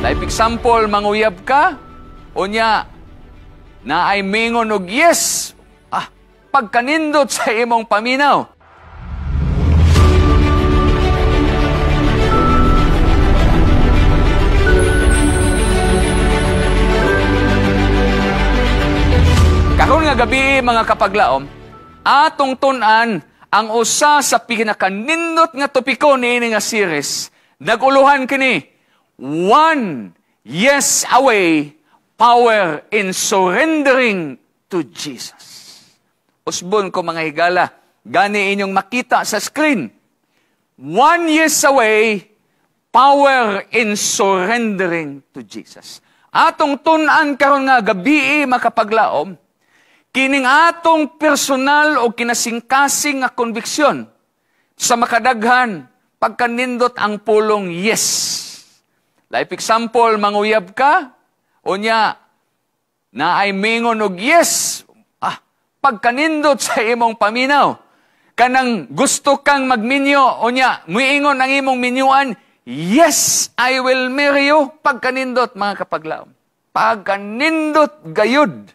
Like example, manguyab ka, unya, na ay mingon og yes, pagkanindot sa imong paminaw. Karon nga gabi, mga kapaglaom, atong tun-an ang usa sa pinakanindot nga topiko niini nga series. Naguluhan kini, One Yes Away, Power in Surrendering to Jesus. Usbon ko, mga higala, gani inyong makita sa screen. One yes away, power in surrendering to Jesus. Atong tun-an karon nga gabi, makapaglaom, kining atong personal o kinasingkasing nga konbiksyon sa makadaghan pagkanindot ang pulong yes. Like example, manguyab ka, unya, na ay mingon og yes, pagkanindot sa imong paminaw. Kanang gusto kang magminyo, unya, muingon ang imong minyuan, "Yes, I will marry you," pagkanindot, mga kapaglaom. Pagkanindot gayud.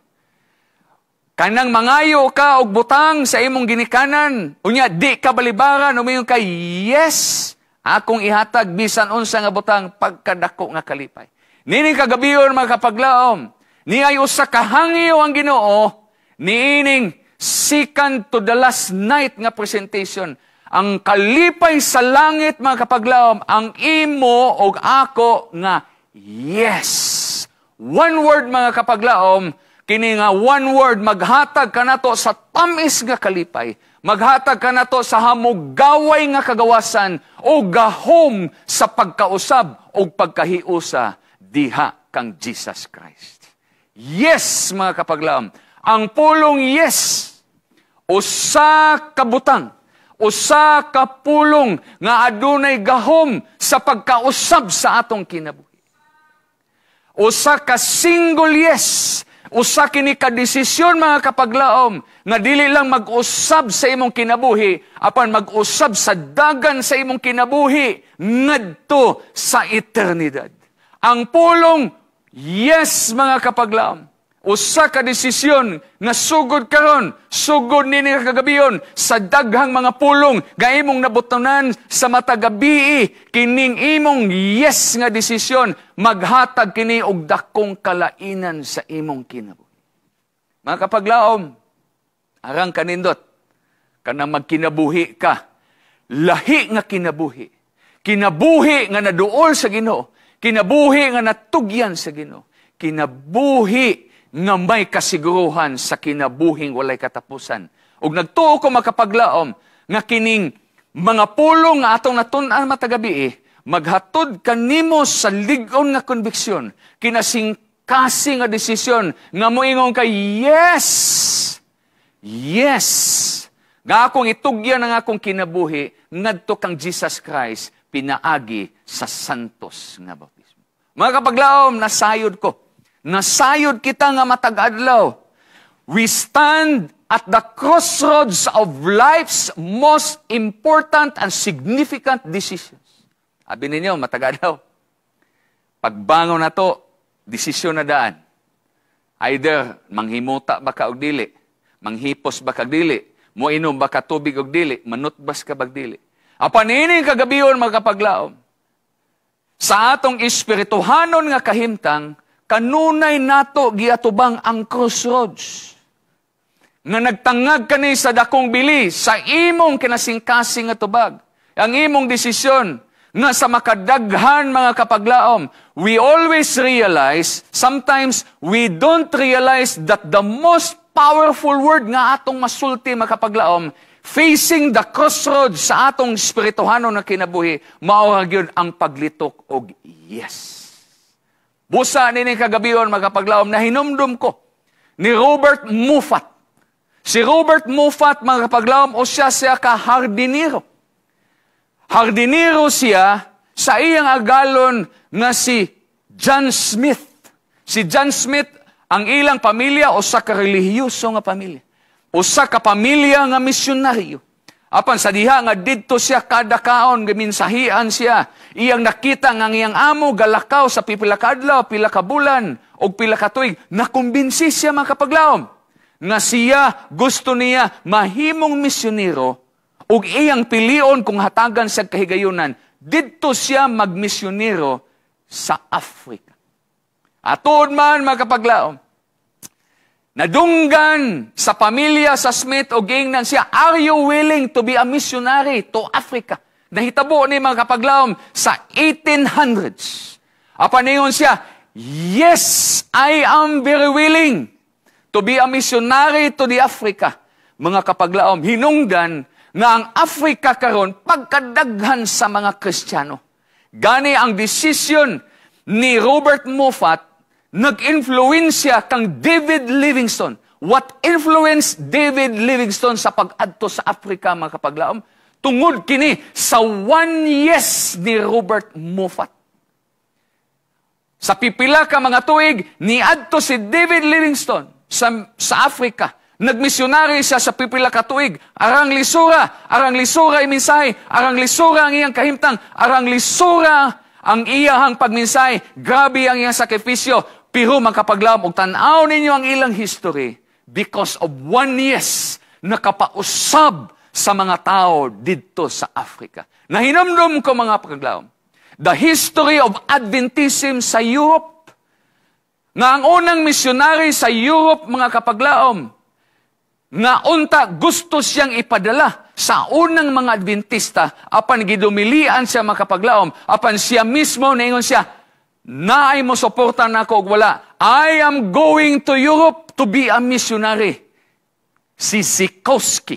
Kanang mangayo ka og butang sa imong ginikanan, unya, di ka balibaran, umingon ka, "Yes, akong ihatag bisan unsa nga butang," pagkadako nga kalipay. Nining kagabion, mga kapaglaom, niay usa ka hangyo ang Ginoo niining second to the last night nga presentation. Ang kalipay sa langit, mga kapaglaom, ang imo og ako nga yes. One word, mga kapaglaom, kini nga one word maghatag kanato sa tamis nga kalipay. Maghatag kanato sa hamugaway nga kagawasan o gahom sa pagkausab o pagkahiusa diha kang Jesus Christ. Yes, mga kapaglaom. Ang pulong yes, usa ka butang, usa ka pulong nga adunay gahom sa pagkausab sa atong kinabuhi. Usa ka single yes, usa kini ka desisyon, mga kapaglaom, nga dili lang mag-usab sa imong kinabuhi, apan mag-usab sa dagan sa imong kinabuhi ngadto sa eternidad. Ang pulong yes, mga kapaglaom, usa ka desisyon nga sugod karon, sugod nini kagabion sa daghang mga pulong nga imong nabutonan sa matag gabii, kining imong yes nga desisyon maghatag kini og dakong kalainan sa imong kinabuhi. Mga kapaglaom, arang kanindot kanang magkinabuhi ka, lahi nga kinabuhi, kinabuhi nga naduol sa Ginoo, kinabuhi nga natugyan sa Ginoo, kinabuhi nga may kasiguruhan sa kinabuhing walay katapusan. Ug nagtuo ko, makapaglaom, nga kining mga pulong nga atong natun-an matag gabii, maghatod kanimo sa lig-on nga konbiksyon, kinasingkasing nga desisyon, nga moingon kay yes, yes, nga akong itugyan ang akong kinabuhi ngadto kang Jesus Christ pinaagi sa santos nga bautismo. Mga kapaglaom, nasayod ko. Nasayod kita nga matag adlaw. We stand at the crossroads of life's most important and significant decisions. Abi ninyo, matag adlaw. Pagbangon na to, desisyon na daan. Either manghimuta ba ka og dili, manghipos ba ka og dili, moinom ba ka tubig og dili, manutbas ka ba og dili. Apan ining kagabion, mga kapaglaom, sa atong espirituhanon nga kahimtang, kanunay nato giatubang ang crossroads. Nga nagtangag kani sa dakong bili sa imong kinasingkasing nga tubag. Ang imong desisyon nga sa makadaghan, mga kapaglaom, we always realize, sometimes we don't realize that the most powerful word nga atong masulti, makapaglaom, facing the crossroads sa atong espirituhanon na kinabuhi, mao ra gyud ang paglitok og yes. Busa nini kagabion, makapaglaom, na hinumdum ko ni Robert Moffat. Si Robert Moffat, mga kapaglaom, o siya siya ka hardinero. Hardinero siya sa iyang agalon nga si John Smith. Si John Smith, ang ilang pamilya, usa ka relihiyoso nga pamilya. Usa ka pamilya nga misyonaryo. Apan sa diha nga didto siya kada kaon, giminsahian siya. Iyang nakita nga ang iyang amo galakaw sa pipila ka adlaw, pila ka bulan, og pila ka tuig. Nakumbinsi siya, mga kapaglaom, nga siya gusto niya mahimong misyonero ug iyang pilion kung hatagan siya kahigayunan, didto siya magmisyonero sa Africa. Atuod man, mga kapaglaom, nadunggan sa pamilya sa Smith o giingnan siya, "Are you willing to be a missionary to Africa?" Nahitabo ni, mga kapaglaom, sa 1800s. Apan ningon siya, "Yes, I am very willing to be a missionary to the Africa." Mga kapaglaom, hinungdan nga ang Africa karon pagkadaghan sa mga Kristiyano. Gani ang decision ni Robert Moffat nag-influensya kang David Livingstone. What influenced David Livingstone sa pag-adto sa Africa, mga kapaglaom? Tungod kini sa one yes ni Robert Moffat. Sa pipila ka mga tuig, niadto si David Livingstone sa Africa. Nagmisyonary siya sa pipila ka tuig. Arang lisura imensahe, arang lisura ang iyang kahimtang, arang lisura ang iyahang pagmensahe. Grabe ang iyang sakripisyo. Pero makapaglaom, og tan-aw ninyo ang ilang history, because of one yes, nakapausab sa mga tao didto sa Africa. Nahinumdum ko, mga paglaom, the history of Adventism sa Europe. Nga ang unang misyonary sa Europe, mga kapaglaom, nga unta gusto siyang ipadala sa unang mga Adventista, apan gidumilian siya, mga kapaglaom, apan siya mismo naingon siya, "Naay mo suporta nako og wala, I am going to Europe to be a missionary." Si Zikowski.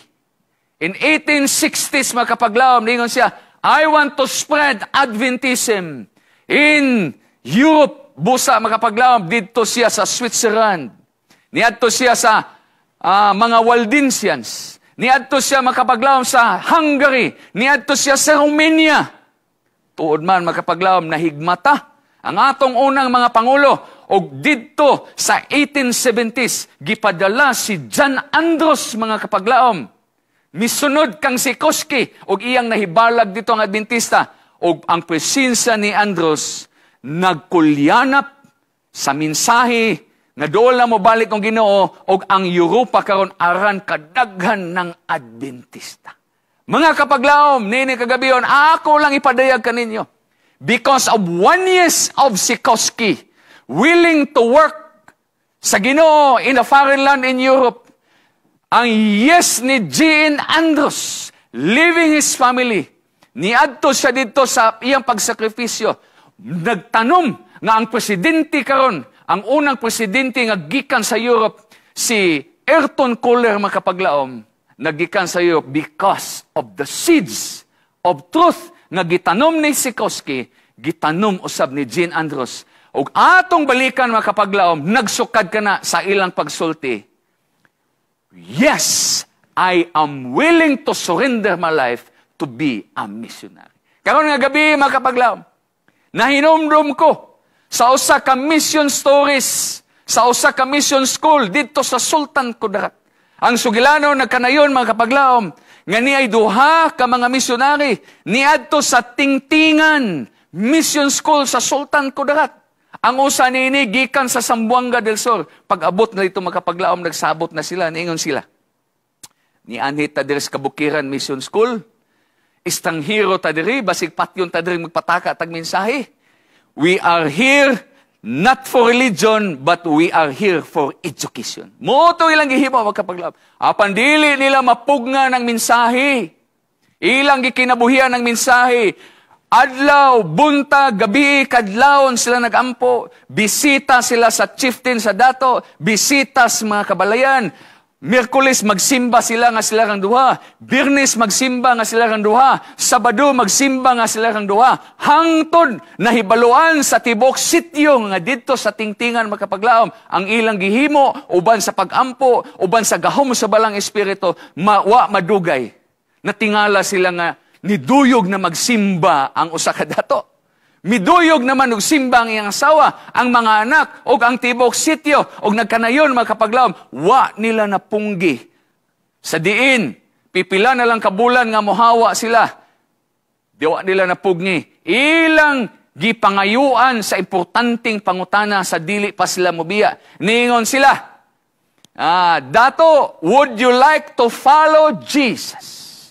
In 1860s, mga kapaglaom, ningon siya, "I want to spread Adventism in Europe." Busa, mga kapaglaom, didto siya sa Switzerland. Niadto siya sa mga Waldensians. Niadto siya, makapaglaom, sa Hungary. Niadto siya sa Romania. Tuod man, makapaglaom, nahigmata ang atong unang mga pangulo og didto sa 1870s gipadala si John Andros, mga kapaglaom. Misunod kang Sikoski og iyang nahibalag dito ang Adventista og ang presensya ni Andros nagkulyanap sa mensahe nga dool na mo balik ang Ginoo og ang Europa karon aran kadaghan ng Adventista. Mga kapaglaom, nini kagabion, ako lang ipadayag kaninyo. Because of one yes of Sikoski, willing to work sa Ginoo in a foreign land in Europe, ang yes ni Jean Andros, leaving his family, niadto siya didto sa iyang pagsakripisyo, nagtanom nga ang presidente karon, ang unang presidente nga gikan sa Europe, si Erton Kohler, makapaglaom, nagikan sa Europe because of the seeds of truth nga gitanom ni Sikoski, gitanom usab ni Jean Andros. Ug atong balikan, makapaglaom, nagsukad ka na sa ilang pagsulti. "Yes, I am willing to surrender my life to be a missionary." Karon nga gabi, makapaglaom, nahinumdum ko sa usa ka mission stories, sa usa ka mission school didto sa Sultan Kudarat. Ang sugilano nagkanayon, mga kapaglaom, nga niay duha ka mga misyonary niadto sa Tingtingan Mission School sa Sultan Kudarat. Ang usa niini gikan sa Zamboanga del Sur. Pag-abot na dito, makapaglaom, nagsabot na sila, niingon sila, "Nianhi ta diri sa Kabukiran Mission School. Estranghero ta diri, basig patyon ta diri magpataka tag mensahe. We are here not for religion, but we are here for education." Mao to ilang gihimo, magkapaglaom. Apan dili nila mapugna ng mensahe. Ilang gikinabuhian ng mensahe. Adlaw, buntag, gabi, kadlawon sila nagampo. Bisita sila sa chieftain sa dato. Bisita sa mga kabalayan. Miyerkules magsimba sila nga sila kang duha. Biyernes magsimba nga sila kang duha. Sabado magsimba nga sila kang duha. Hangtod nahibaluan sa tibok sityo nga didto sa Tingtingan, makapaglaom, ang ilang gihimo uban sa pagampo, uban sa gahom sa Balang Espiritu, mawa madugay. Natingala sila nga niduyog na magsimba ang usa ka dato. Miduyog naman og simba ang iyang asawa, ang mga anak, og ang tibok sityo, og nagkanayon, mga kapaglaom, wa nila napunggi sa diin. Pipila na lang kabulan nga mohawa sila. Diwa nila napugni. Ilang gipangayuan sa importanteng pangutana sa dili pa sila mobiya. Ningon sila, "Dato, would you like to follow Jesus?"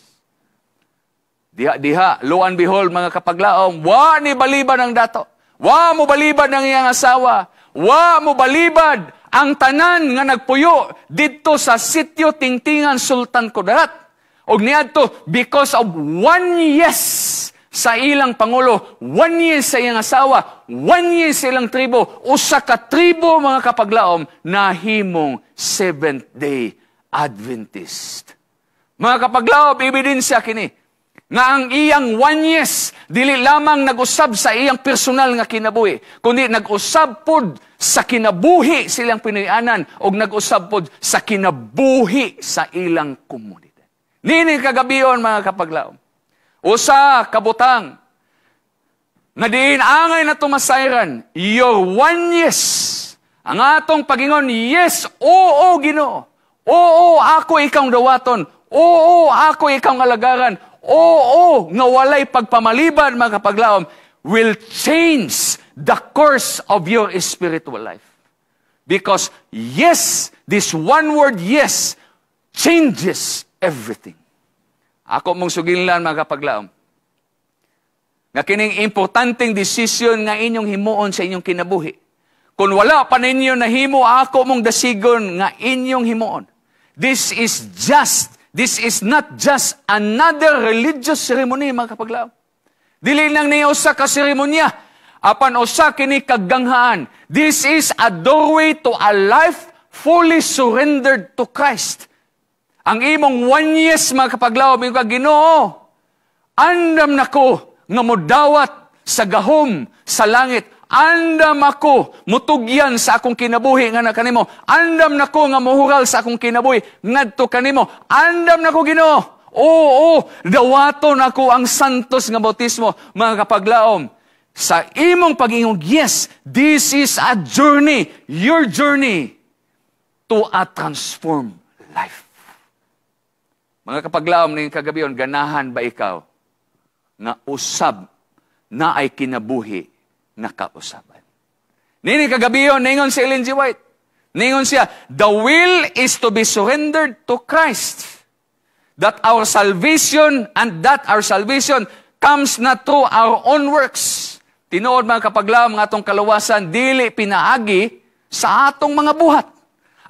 Diha, diha, lo and behold, mga kapaglaom, wa ni balibad ang dato. Wa mo balibad ang iyang asawa. Wa mo balibad ang tanan nga nagpuyo didto sa sitio Tingtingan, Sultan Kudarat. Og niadto because of one yes sa ilang pangulo, one yes sa iyang asawa, one yes sa ilang tribo, usa ka tribo, mga kapaglaom, nahimong Seventh Day Adventist. Mga kapaglaom, ebidensya kini nga ang iyang one yes dili lamang nag-usab sa iyang personal nga kinabuhi, kundi nag-usab pod sa kinabuhi sa ilang Pinoyanan o nag-usab pod sa kinabuhi sa ilang komunidad. Nini kagabion, mga kapaglaom, usa kabutang nga diin angay na tumasayran, your one yes, ang atong pagingon, "Yes, oo, Ginoo. Oo, ako ikaw dawaton. Oo, ako ikaw alagaran." Oo, nga walay pagpamaliban, mga kapaglaom, will change the course of your spiritual life. Because yes, this one word yes, changes everything. Ako mong suginlan, mga kapaglaom, nga kining importanteng desisyon nga inyong himuon sa inyong kinabuhi. Kung wala pa ninyo nahimo, ako mong dasigon nga inyong himuon. This is not just another religious ceremony, mga kapaglaom. Dili lang niya usa ka seremonya, apan usa kini kaganghaan. This is a doorway to a life fully surrendered to Christ. Ang imong one yes, mga kapaglaom, yung "Ginoo, andam nako nga modawat sa gahom sa langit. Andam ako mutugyan sa akong kinabuhi nga na kanimo. Andam nako nga mohural sa akong kinabuhi ngadto kanimo. Andam nako, Ginoo. Oo, dawaton ako ang santos nga bautismo." Mga kapaglaom, sa imong pag-ingong yes, this is a journey, your journey to a transformed life. Mga kapaglaom, ning kagabion, ganahan ba ikaw nga usab na ay kinabuhi nga kausaban? Nini kagabiyon, ningon si Ellen G. White. Ningon siya, "The will is to be surrendered to Christ. That our salvation comes not through our own works." Tinuod, mga kapaglaom, nga atong kaluwasan dili pinaagi sa atong mga buhat.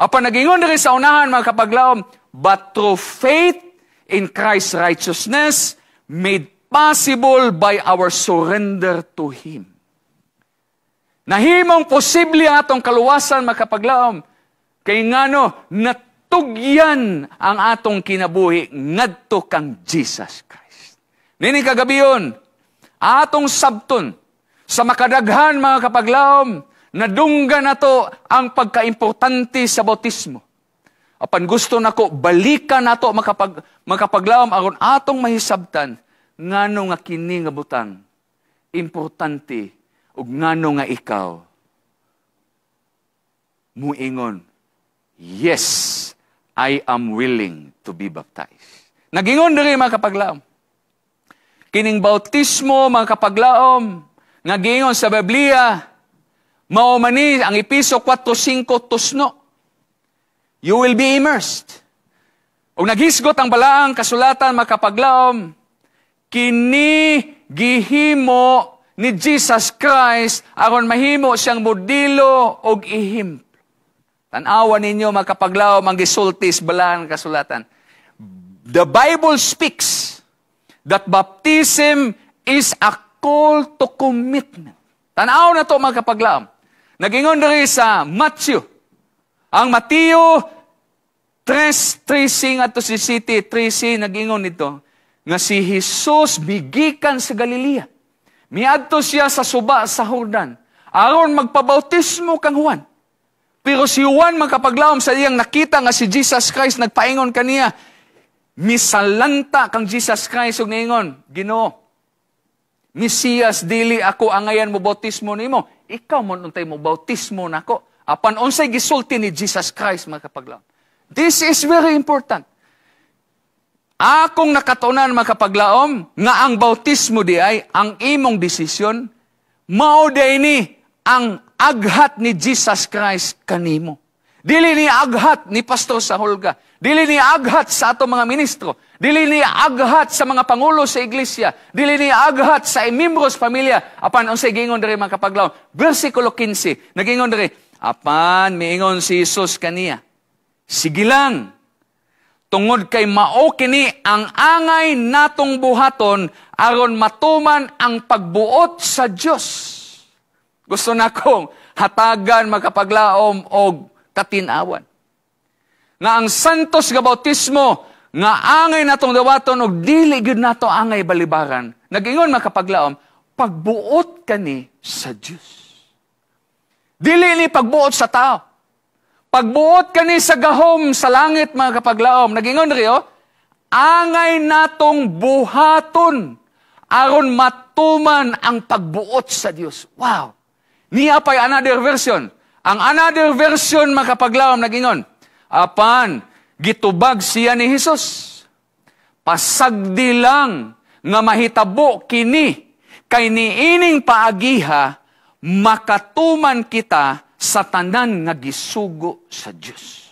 Apan nagingon diri sa unahan, mga kapaglaom, "but through faith in Christ's righteousness made possible by our surrender to Him." Nahimong posible ang atong kaluwasan, makapaglaom, kay ngano natugyan ang atong kinabuhi ngadto kang Jesus Christ. Nini kagabiyon, atong sabton sa makadaghan, mga kapaglaom, nadunggan nato ang pagkaimportante sa bautismo. Apan gusto nako balikan nato makapaglaom aron atong mahisabtan ngano nga kini nga butang importante ug ngano nga ikaw muingon, "Yes, I am willing to be baptized." Nagingon diri, mga kapaglaom, kining bautismo, mga kapaglaom, nga giingon sa Biblia, mao mani ang Epeso 4:5 tusno. You will be immersed. Ug naghisgot ang balaang kasulatan, makapaglaom, kini gihimo ni Jesus Christ aron mahimo siyang modelo og ehemplo. Tan-awa ninyo, makapaglaom, ang gisulti sa balaang kasulatan. The Bible speaks that baptism is a call to commitment. Tanaw na to, mga kapaglaom. Nagingon diri sa Matthew. Ang Mateo 3:13 ngadto si City 13, nagingon nito nga si Jesus migikan sa Galilea. Miadto siya sa suba sa Jordan aron magpabautismo kang Juan. Pero si Juan, makapaglaom, sa iyang nakita nga si Jesus Christ nagpaingon kaniya, misalanta kang Jesus Christ ug niingon, "Ginoo, Mesiyas, dili ako angayan mo bautismo nimo. Ikaw mo untay mo bautismo nako." Apan unsay gisulti ni Jesus Christ, mga kapaglaom? This is very important. Akong nakatunan, makapaglaom, nga ang bautismo di ay ang imong desisyon, mao di ni ang aghat ni Jesus Christ kanimo. Dili ni aghat ni Pastor Sahulga. Dili ni aghat sa ato mga ministro. Dili ni aghat sa mga pangulo sa iglesia. Dili ni aghat sa membros pamilya. Apan unsay giingon diri, mga kapaglaom? Versikulo 15, nagingon diri, apan miingon si Jesus kaniya, "Sige lang, tungod kay mao kini ang angay natong buhaton aron matuman ang pagbuot sa Dios." Gusto na kong hatagan, makapaglaom, og katinawan nga ang santos nga bautismo nga angay natong dawaton og dili gyud nato angay balibaran. Nagingon, makapaglaom, pagbuot kani sa Dios. Dili ni pagbuot sa tao. Pagbuot kani sa gahom sa langit, mga kapaglaom. Nagingon riyo, angay natong buhaton aron matuman ang pagbuot sa Dios. Wow! Niya pa'y another version. Ang another version, mga kapaglaom, nagingon, apan, gitubag siya ni Jesus, "Pasagdi lang nga mahitabo kini, kay niining paagiha makatuman kita sa tanan nga gisugo sa Dios."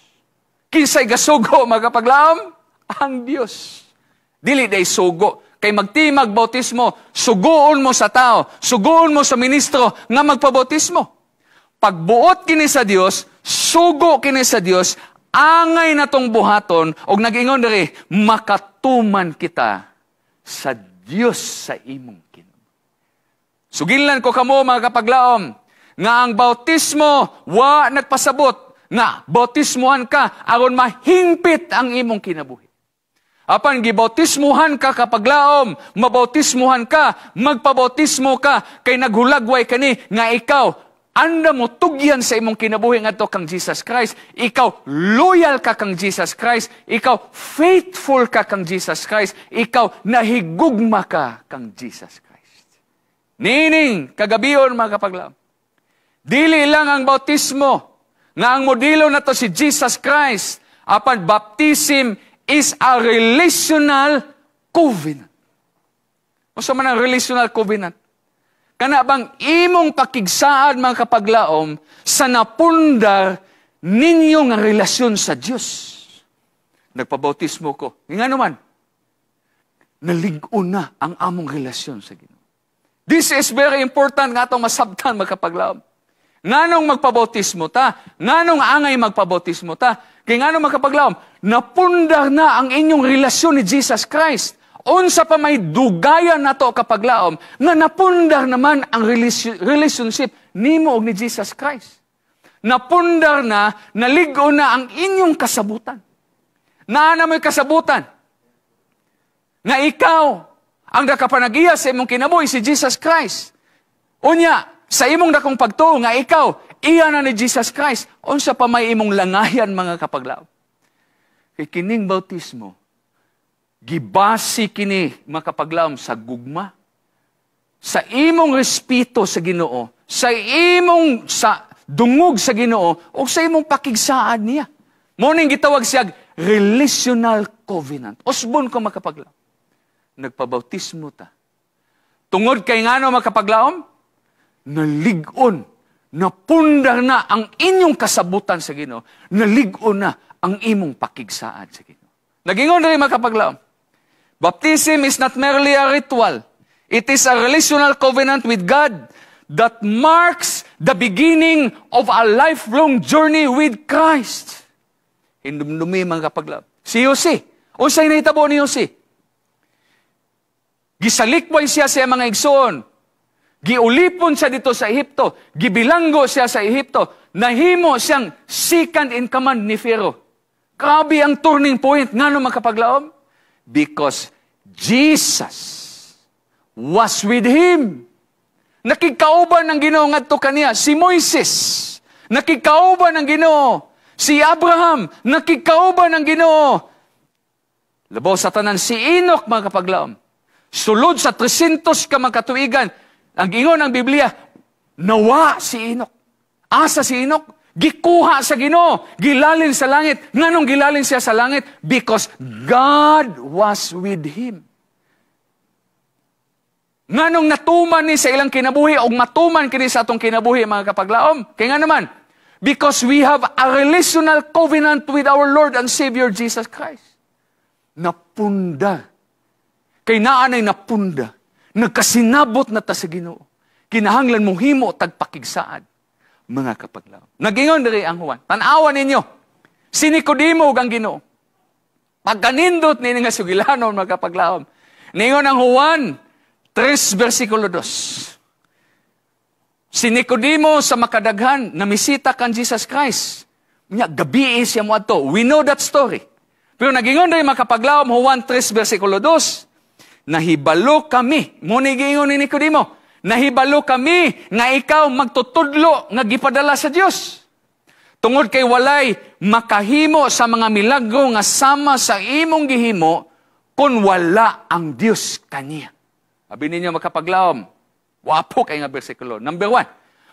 Kinsay gasugo, mga kapaglaom? Ang Dios. Dili day sugo. Kay magtimag bautismo, suguon mo sa tao, suguon mo sa ministro nga magpabautismo. Pagbuot kini sa Dios, sugo kini sa Dios, angay natong buhaton og nagingon diri, makatuman kita sa Dios sa imong kinabuhi. Sugilan ko kamo, mga kapaglaom, nga ang bautismo wa nagpasabot nga bautismuhan ka aron mahingpit ang imong kinabuhi. Apan gibautismuhan ka, kapaglaom, mabautismuhan ka, magpabautismo ka, kay naghulagway kani nga ikaw anda mo tugyan sa imong kinabuhi ngadto kang Jesus Christ, ikaw loyal ka kang Jesus Christ, ikaw faithful ka kang Jesus Christ, ikaw nahigugma ka kang Jesus Christ. Nining kagabion, mga kapaglaom, dili lang ang bautismo nga ang modelo nato si Jesus Christ, apan baptism is a relational covenant. Unsa man ang relational covenant? Kana bang imong pakigsaad, mga kapaglaom, sa napundar ninyo nga relasyon sa Dios. Nagpabautismo ko. Nga naman, nalig-on na ang among relasyon sa Ginoo. This is very important nga atong masabtan, mga kapaglaom. Nganong magpabautismo ta? Nganong angay magpabautismo ta? Kay nganong, mga kapaglaom, napundar na ang inyong relasyon ni Jesus Christ. Unsa pa may dugayan nato, kapaglaom, nga napundar naman ang relationship nimo og ni Jesus Christ? Napundar na, nalig-on na ang inyong kasabutan. Naa na mo'y kasabutan nga ikaw, ang nakapanagiya sa imong kinabuhi si Jesus Christ. Unya, sa imong dakong pagtuo nga ikaw, iya na ni Jesus Christ, unsa pa may imong langayan, mga kapaglaom? Kay kining bautismo, gibasi kini, makapaglaom, sa gugma, sa imong respeto sa Ginoo, sa imong sa dungog sa Ginoo o sa imong pakigsaad niya. Mao ning gitawag siya relational covenant. Usbon ko, makapaglaom. Nagpabautismo ta. Tungod kay ngano, makapaglaom? Nalig-on, napundar na ang inyong kasabutan sa Ginoo, nalig-on na ang imong pakigsaad sa Ginoo. Nagingon rin, makapaglaom, baptism is not merely a ritual. It is a relational covenant with God that marks the beginning of a lifelong journey with Christ. Hinumdumi, mga kapaglaom. Si Jose. Unsay nahitabo ni Jose? Gisalikway siya sa mga igsoon. Giulipon siya dito sa Ehipto. Gibilanggo siya sa Ehipto. Nahimo siyang second in command ni Pharaoh. Grabe ang turning point. Ngano, makapaglaom? Because Jesus was with him. Nakikauban ng Ginoo ngadto kaniya si Moises. Nakikauban ng Ginoo. Si Abraham, nakikauban ng Ginoo. Labaw sa tanan si Enoch, mga kapaglaom. Sulod sa 300 ka mga katuigan, ang ingon ng Biblia, nawa si Enoch. Asa si Enoch? Gikuha sa Ginoo, gilalin sa langit. Nganong gilalin siya sa langit? Because God was with him. Nganong natuman ni sa ilang kinabuhi o matuman kini sa atong kinabuhi, mga kapaglaom? Kaya nga naman, because we have a relational covenant with our Lord and Savior Jesus Christ. Napunda. Kay naa nay napunda. Nagkasinabot na ta sa Ginoo. Kinahanglan mo himo tagpakigsaad, mga kapaglaom. Nagingon diri ang Juan. Tan-awan ninyo. Si Nicodemo ug ang Ginoo. Pagkanindot ni nga sugilanon, mga kapaglaom. Ningon ang Juan 3 versikulo 2. Si Nicodemo sa makadaghan namisita kan Jesus Christ. Nya gabi siya moadto. We know that story. Pero nagingon diri, mga kapaglaom, Juan 3 versikulo 2, "Nahibalo kami," mo ni giingon ni Nicodemo, "nahibalo kami nga ikaw magtutudlo nga gipadala sa Dios. Tungod kay walay makahimo sa mga milagro nga sama sa imong gihimo kung wala ang Dios kaniya." Abi ninyo, makapaglaom, wapo kay nga bersikulo. Number 1,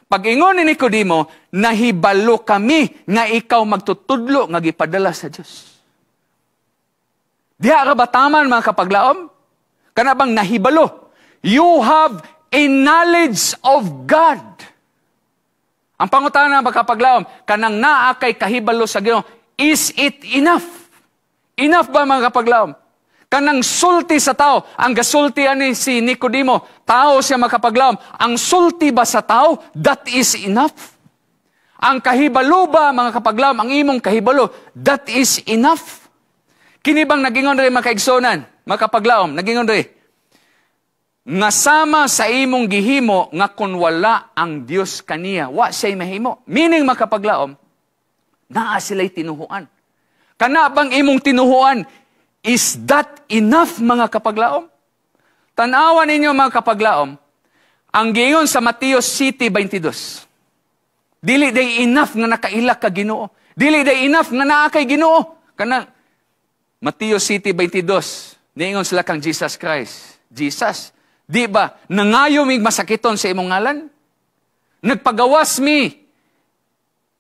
pag-ingon ni Nicodemo, "Nahibalo kami nga ikaw magtutudlo nga gipadala sa Dios." Diha ra ba taman, mga kapaglaom? Kana bang nahibalo? You have a knowledge of God. Ang pangutana, mga kapaglaom, kanang naa kay kahibalo sa Ginoo, is it enough? Enough ba, mga kapaglaom? Kanang sulti sa tao, ang gasulti ani si Nicodemo, tao siya, makapaglaom. Ang sulti ba sa tao, that is enough? Ang kahibalo ba, mga kapaglaom, ang imong kahibalo, that is enough? Kini bang nagingon rin, mga kaigsonan, mga kapaglaom, nagingon rin, nga sama sa imong gihimo nga kung wala ang Dios kaniya, wa siya'y mahimo. Meaning, makapaglaom, naa sila'y tinuhuan. Kana bang imong tinuhuan, is that enough, mga kapaglaom? Tanawan ninyo, mga kapaglaom, ang giingon sa Mateo 7:22. Dili day enough nga nakaila ka Ginoo. Dili day enough nga naa kay Ginoo. Kanang Mateo 7:22, niingon sila kang Jesus Christ, "Jesus, di ba nangayo mig masakiton sa imong ngalan? Nagpagawas mi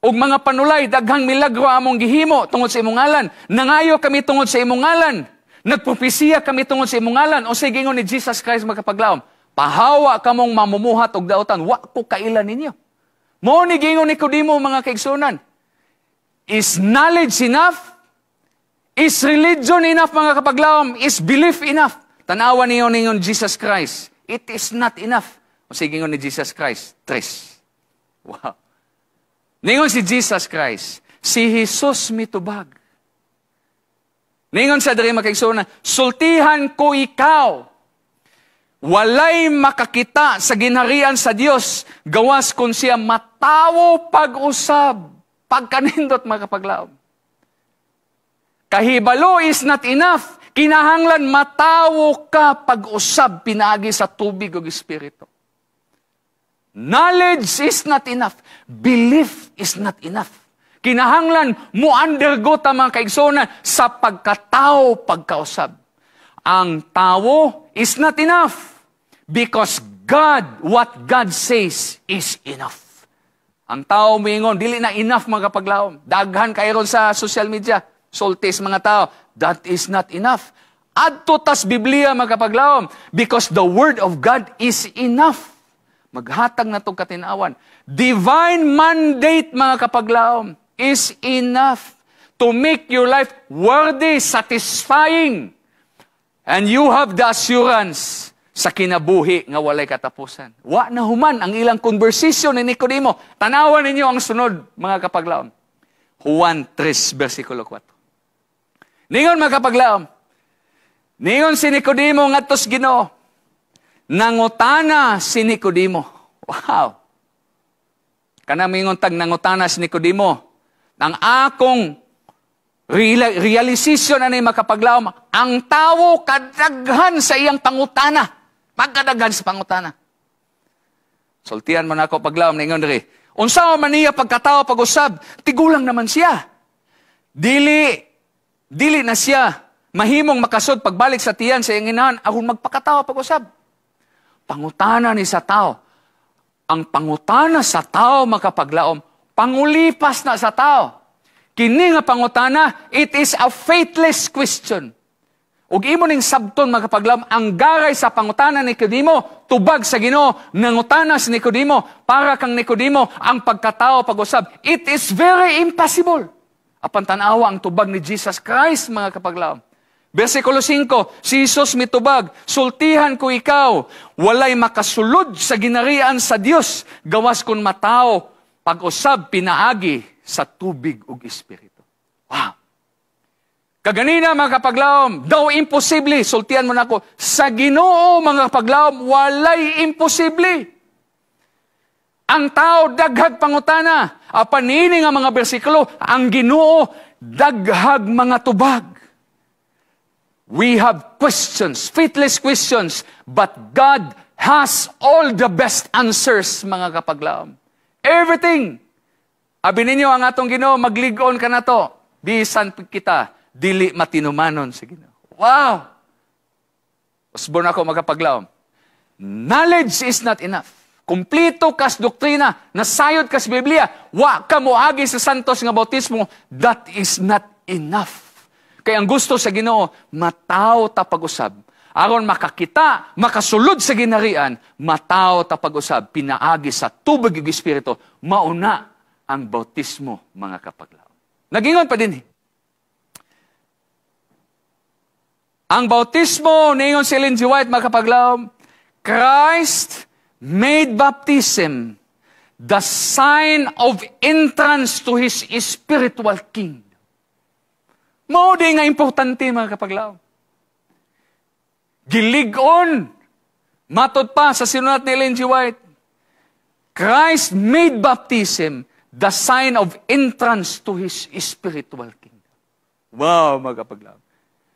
og mga panulay, daghang milagro among gihimo tungod sa imong ngalan. Nangayo kami tungod sa imong ngalan. Nagpropesiya kami tungod sa imong ngalan." O sige, ni Jesus Christ, makapaglaom, "Pahawa kamong mamumuhat og dautan, wa ko kaila ninyo." Mo ni giingon ni Nicodemo, mga kaigsunan. Is knowledge enough? Is religion enough, mga kapaglaom? Is belief enough? Tanawan niyo ningon Jesus Christ. It is not enough. O sige, ni Jesus Christ, tres. Wow. Ningon si Jesus Christ, si Jesus mitubag. Ningon sa diri, makaigsunan, "Sultihan ko ikaw, walay makakita sa ginharian sa Dios gawas kung siya matawo pag-usab." Pagkanindot, mga kapaglaom. Kahibalo is not enough. Kinahanglan matawo ka pag-usab pinaagi sa tubig ug espiritu. Knowledge is not enough. Belief is not enough. Kinahanglan mo undergo ta, mga kaigsunan, sa pagkatao pagkausab. Ang tao is not enough because God, what God says is enough. Ang tao moingon, dili na enough, mga kapaglaom. Daghan kay ron sa social media. Sultis mga tao, that is not enough. Adto tas Biblia, mga kapaglaom, because the word of God is enough. Maghatag na itong katinawan. Divine mandate, mga kapaglaom, is enough to make your life worthy, satisfying. And you have the assurance sa kinabuhi nga walay katapusan. Wa na human ang ilang conversation ni Nicodemo. Tanawan ninyo ang sunod, mga kapaglaom. Juan 3, versikulo 4. Ningon, mga kapaglaom, ningon si Nicodemo ngadto sa Ginoo. Nangutana si Nicodemo. Wow. Kana mingon tag nangutana si Nicodemo. Ang akong realization ani, makapaglaom, ang tawo kadaghan sa iyang pangutana. Pagkadaghan sa pangutana. Sultian mo na ako, paglaom, ningon diri. Unsa man niya pagkatao pag-usab, tigulang naman siya. Dili na siya mahimong makasud pagbalik sa tiyan sa iyang inahan aron magpakatao pag-usab. Pangutana ni sa tao. Ang pangutana sa tao, makapaglaom, Pangulipas na sa tao. Kini nga pangutana, it is a faithless question. Ug imo ning sabton, mga kapaglaom, ang garay sa pangutana ni Nicodemo, tubag sa Ginoo, nangutana si Nicodemo, para kang Nicodemo, ang pagkatao pag-usab. It is very impossible. Apan tanawa ang tubag ni Jesus Christ, mga kapaglaom. Versikulo 5, si Jesus mitubag, "Sultihan ko ikaw, walay makasulod sa ginarian sa Dios, gawas kung matao, pag-usab pinaagi sa tubig ug espiritu." Wow! Kaganina, mga kapaglaom, daw imposible, sultian mo na ako, sa Ginoo, mga kapaglaom, walay imposible. Ang tao daghag pangutana, apan niini nga mga bersikulo, ang Ginoo daghag mga tubag. We have questions, faithless questions, but God has all the best answers, mga kapaglaom. Everything. Abi ninyo ang atong Ginoo, maglig-on ka na to. Bisan kita, dili matinumanon sa Ginoo. Wow! Usbon ako, mga kapaglaom. Knowledge is not enough. Kumplito kas doktrina, nasayod kas Biblia, wa ka moagi sa santos nga bautismo, that is not enough. Kay ang gusto sa Ginoo, matawo ta pag-usab. Aron makakita, makasulod sa ginarian, matawo ta pag-usab, pinaagi sa tubig ug espiritu, mauna ang bautismo, mga kapaglaom. Nagingon pa din, ang bautismo, ningon si Ellen G. White, mga kapaglaom, Christ made baptism the sign of entrance to His spiritual kingdom. Mao di nga importante, mga kapaglaom. Gilig-on, matod pa sa sinulat ni Ellen G. White, Christ made baptism the sign of entrance to His spiritual kingdom. Wow, mga kapaglaom.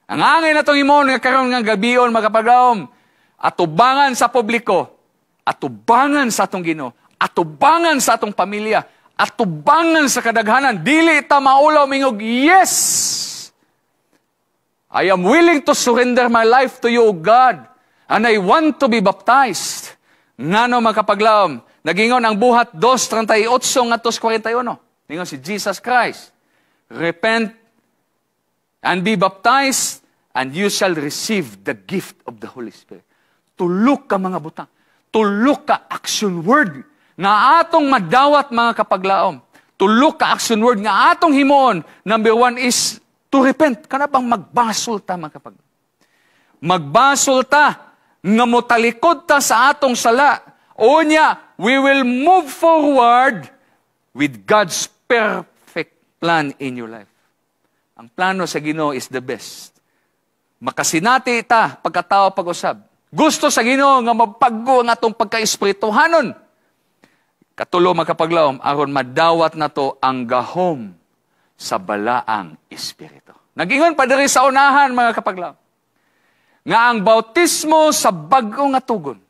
Ang angay na itong imon nga karon nga gabion, mga kapaglaom, atubangan sa publiko, atubangan sa atong Ginoo, atubangan sa atong pamilya, atubangan sa kadaghanan, dili ta maulaw mingog, "Yes! I am willing to surrender my life to you, O God, and I want to be baptized." Ngano, mga kapaglaom, nagingon ang Buhat 2:38 ngadto 41. Ningon si Jesus Christ, "Repent and be baptized, and you shall receive the gift of the Holy Spirit." Tulo ka mga butang. Tulo ka action word nga atong madawat, mga kapaglaom. Tulo ka action word nga atong himuon. Number one is to repent. Kana bang magbasol ta, mga kapaglaom? Magbasol ta nga motalikod ta sa atong sala. Unya, we will move forward with God's perfect plan in your life. Ang plano sa Ginoo is the best. Makasinati ta pagkatao pag-usab. Gusto sa Ginoo nga mapag-o ang atong pagka-espirituhanon. Katulo, mga kapaglaom, aron madawat nato ang gahom sa balaang espiritu. Nagingon pa diri sa unahan, mga kapaglaom, nga ang bautismo sa bag-o nga tugon,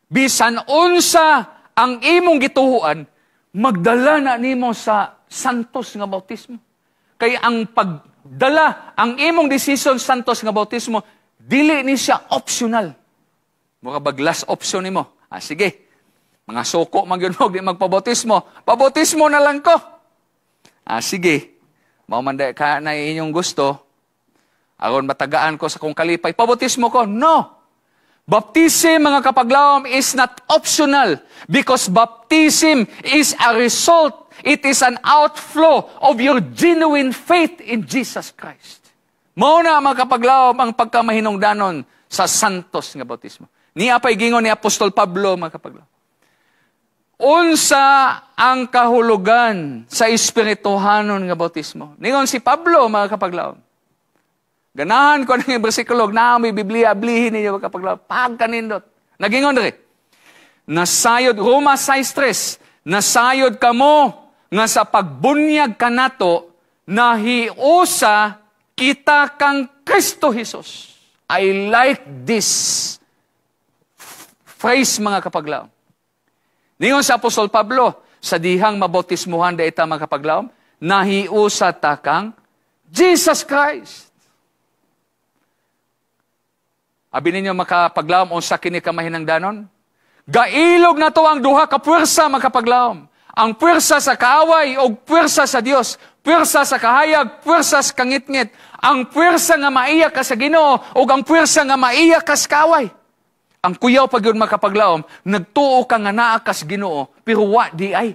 bisan unsa ang imong gituhuan, magdala na nimo sa santos nga bautismo. Kay ang pagdala, ang imong decision santos nga bautismo, dili ni siya optional. Mura bag last option nimo. Ah, sige. Mga suko man gyud mo, di magpabautismo. Pabautismo na lang ko. Ah, sige. Mao man ka na inyong gusto. Aron matagaan ko sa kong kalipay, pabautismo ko. No! Baptism, mga kapaglaom, is not optional because baptism is a result. It is an outflow of your genuine faith in Jesus Christ. Mao na, mga kapaglaom, ang pagkamahinungdanon sa santos nga bautismo. Niya pa'y gingon ni Apostol Pablo, mga kapaglaom. Unsa ang kahulugan sa espirituhanon nga bautismo? Ningon si Pablo, mga kapaglaom. Ganahan ko ng bersikulo, na may Biblia, ablihin ninyo, mga kapaglaom. Pagkanindot. Nagingon diri. Nasayod, Roma 6:3, nasayod kamo nga sa pagbunyag kanato, nahiusa kita kang Kristo Jesus. I like this phrase, mga kapaglaom. Ningon sa Apostol Pablo, sa dihang mabautismuhan da ita, mga kapaglaom, nahiusa ta kang Jesus Christ. Abi ninyo, makapaglaom, unsa kini kamahinangdanon? Gailog na to ang duha ka puwersa, mga kapaglaom. Ang puwersa sa kaaway o puwersa sa Dios, puwersa sa kahayag, puwersa sa kangitngit, ang puwersa nga maiya ka sa Ginoo o ang puwersa nga maiya ka sa kaaway. Ang kuyaw pag yun makapaglaom, nagtuo ka nga naa ka sa Ginoo, pero wa di ay.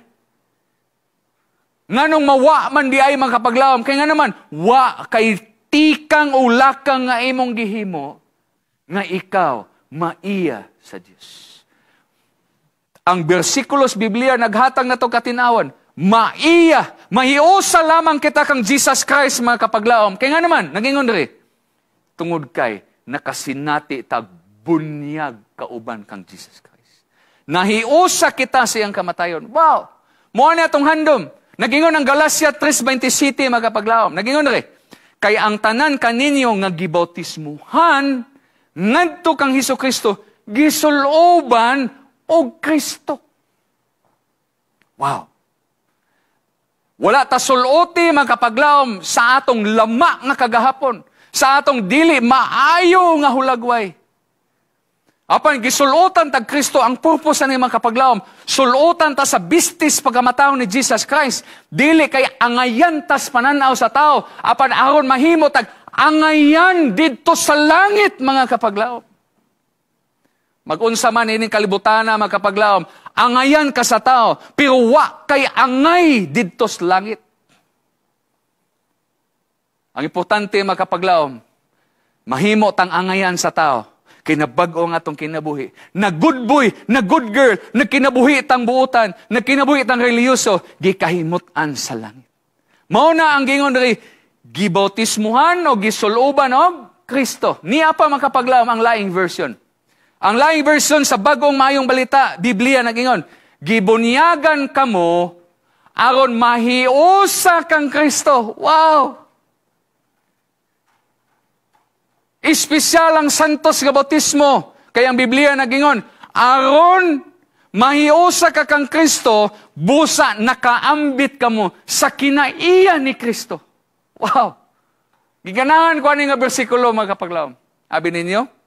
Nganong mawa man di ay makapaglaom, kay nga naman, wa kay tikang o lakang nga imong gihimo, nga ikaw maiya sa Dios. Ang bersikulos Biblia naghatag na to katinawan, maiya, mahiusa lamang kita kang Jesus Christ mga kapaglaom. Kaya nga naman, nagingon diri, tungod kay nakasinati tag bunyag kauban kang Jesus Christ. Nahiusa kita siyang kamatayon. Wow! Mao na atong handom. Nagingon ang Galacia 3:27 mga kapaglaom. Nagingon diri, kay ang tanan kaninyo nga gibautismuhan ngadto kang Hesus Kristo, gisuloban og Kristo. Wow! Wala ta suloti mga kapaglaom sa atong lama nga kagahapon, sa atong dili maayo nga hulagway. Apan gisulotan tag Kristo ang purpose ani mga kapaglaom. Sulutan ta sa bistis pagkamataw ni Jesus Christ. Dili kay angayan tas pananaw sa tao, apan aron mahimo tag angayan didto sa langit mga kapaglaom. Magunsa man ining kalibutana mga kapaglaom, angayan ka sa tao, pero wa kay angay didto sa langit. Ang importante mga kapaglaom, mahimo tang angayan sa tao, kay nabag-o ang atong kinabuhi. Na good boy, na good girl, nagkinabuhi tang buotan, nagkinabuhi tang relihiyoso, gikahimut-an sa langit. Mao na ang gingon diri, gibautismuhan o gisuloban og Kristo. Niya pa makapaglaom ang laing version. Ang laing version sa bagong mayong balita, Biblia nagingon, gibunyagan kamo aron mahiusa kang Kristo. Wow! Espesyal ang santos nga bautismo. Kaya ang Biblia nagingon, aron mahiusa ka kang Kristo, busa nakaambit kamo sa kinaiya ni Kristo. Wow! Giganahan ko ani nga bersikulo mga kapaglaom. Abi ninyo?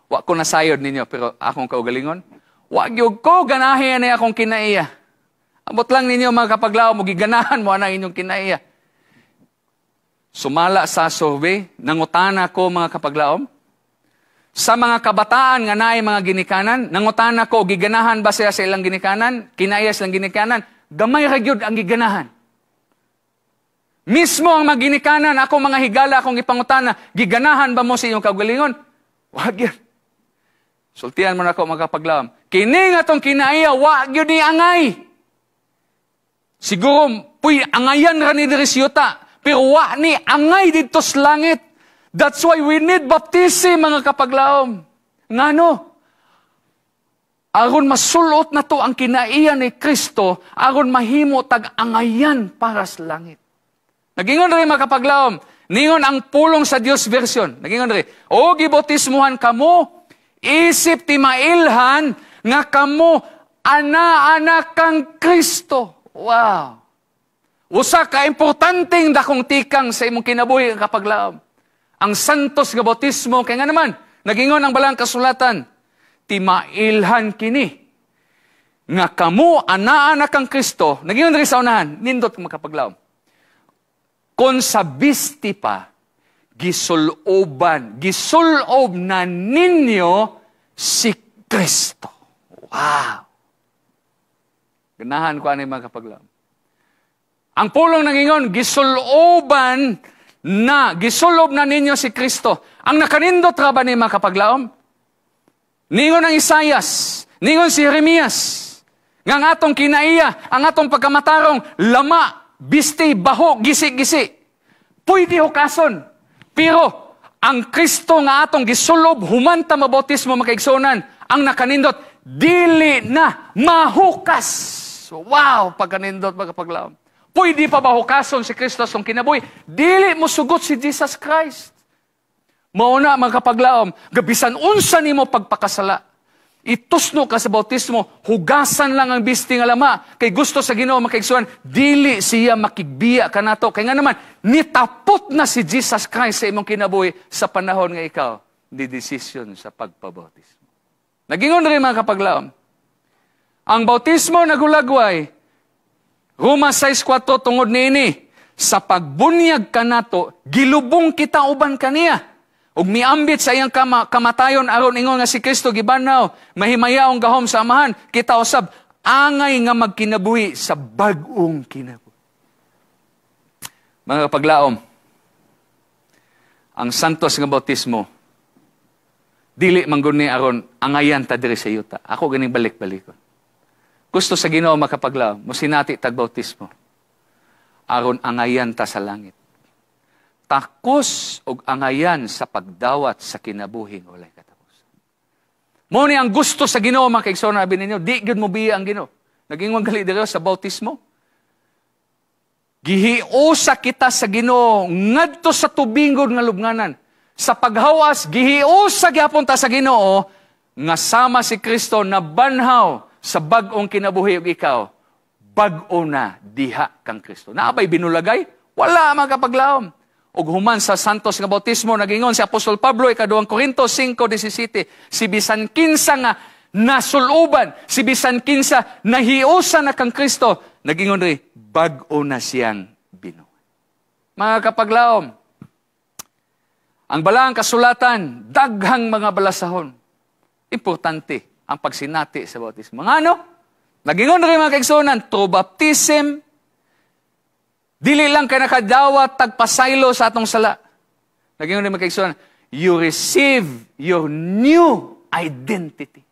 Wa ko nasayod ninyo, pero akong kaugalingon, wa gyud ko ganahi ani akong kinaiya. Ambot lang ninyo mga kapaglaom, giganahan mo anang inyong kinaiya. Sumala sa survey, nangutana ko mga kapaglaom, sa mga kabataan nga naay mga ginikanan, nangutana ko, giganahan ba siya sa ilang ginikanan? Kinaiya silang ginikanan? Gamay ra gyud ang giganahan. Mismo ang mga ginikanan, ako mga higala, akong ipangutana, giganahan ba mo sa inyong kaugalingon? Wa gyud. Sultian mo na ako mga kapaglaom. Kini nga tong kinaiya, wa gyud ni angay. Siguro, puy, angayan ra ni diri siyuta, pero wa ni angay didto sa langit. That's why we need baptism, mga kapaglaom. Ngano? Aron masulot na to ang kinaiya ni Kristo, aron mahimo tag angayan para sa langit. Nagingon rin mga kapaglaom, ningon ang pulong sa Dios version. Nagingon rin, o gibautismuhan kamo, isip ti mailhan nga kamo ana-ana kang Kristo. Wow! Usa ka importanteng dakong tikang sa imong kinabuhi ang kapaglaom. Ang santos nga bautismo, kay nga naman, nagingon ang balang kasulatan, ti mailhan kini nga kamo ana-ana kang Kristo. Nagingon rin sa unahan, nindot makapaglaom. Kon sa bisti pa, gisuloban, gisulob na ninyo si Kristo. Wow! Ganahan ko ano yung mga kapaglaom. Ang pulong nangingon, gisuloban na, gisulob na ninyo si Kristo. Ang nakanindot ra ba ni mga kapaglaom? Ningon ang Isayas, ningon si Jeremias, nga ang atong kinaiya, ang atong pagkamatarong, lama, biste, baho, gisi-gisi. Pwede hukason. Pero, ang Kristo nga atong gisulob, humanta mabautismo makaigsunan, ang nakanindot, dili na mahukas. Wow, pagkanindot, magkapaglaom. Pwede pa ba hukason si Kristo sa kinabuhi? Dili mo sugot si Jesus Christ. Mauna, mga kapaglaom, gabisan unsa nimo pagpakasala. Itusno ka sa bautismo, hugasan lang ang bisti nga lama. Kay gusto sa Ginoo makaigsuan, dili siya makigbiya kanato. Kay nga naman, nitapot na si Jesus Christ sa imong kinabuhi sa panahon nga ikaw ni desisyon sa pagpabautismo. Nagingon rin mga kapaglaom, ang bautismo nagulagway, Roma 6:4, tungod niini, sa pagbunyag kanato, gilubong kita uban kaniya. Ug miambit sa iyang kamatayon aron ingon nga si Kristo gibanhaw, mahimayaong gahom sa Amahan, kita usab angay nga magkinabuhi sa bag-ong kinabuhi. Mga kapaglaom, ang santos nga bautismo dili man gud ni aron angayan ta diri sa yuta. Ako ganing balik-balikon. Gusto sa Ginoo, makapaglaom, mosinati tag bautismo aron angayan ta sa langit. Takos og angayan sa pagdawat sa kinabuhing walay katapusan. Mao ni ang gusto sa Ginoo, mga kaigsoon, abi ninyo, di gyud mo biya ang Ginoo. Nag-ingon gali diri sa bautismo. Gihiusa kita sa Ginoo ngadto sa tubingon nga lubnganan. Sa paghawas, gihiusa gyapon ta sa Ginoo nga sama si Kristo nabanhaw sa bag-ong kinabuhi ug ikaw bag-o na diha kang Kristo. Naa bay binulagay? Wala, mga kapaglaom. Ug human sa santos nga bautismo, nagingon si Apostol Pablo, ikaduhang Korinto 5:17, si bisan kinsa nga nasuluban, si bisan kinsa nahiusa na kang Kristo, nagingon rin, bag-o na siyang binuhat. Mga kapaglaom, ang balaang kasulatan, daghang mga balasahon. Importante ang pagsinati sa bautismo. Mga ano? Nagingon rin, mga kaigsuonan, through baptism, dili lang kay nakadawat tagpasaylo sa atong sala. Nagingon rin, mga kaigsuonan, you receive your new identity.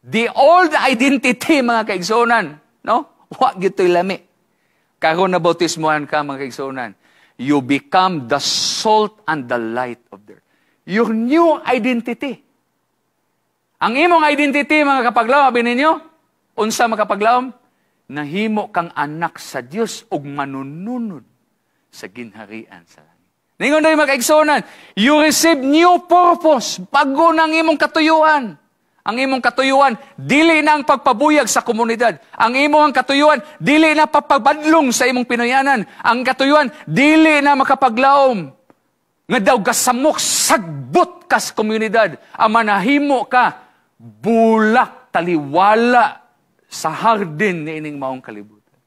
The old identity, mga kaigsuonan, no? Wa gyud lami. Karon na bautismohan ka, mga kaigsuonan, you become the salt and the light of the earth. Your new identity. Ang imong identity, mga kapaglaom, abi ninyo, unsa, makapaglaom? Nahimo kang anak sa Dios ug manununod sa ginharian sa langit. Ningon diri, mga kaigsuonan, you receive new purpose. Bago ng imong katuyuan. Ang imong katuyuan, dili na ang pagpabuyag sa komunidad. Ang imong katuyuan, dili na pagpabadlong sa imong Pinoyanan. Ang katuyuan, dili na makapaglaom nga daw gasamok, sagbot ka sa komunidad. Ang manahimo ka, bulak, taliwala sa hardin ni ining maong kalibutan.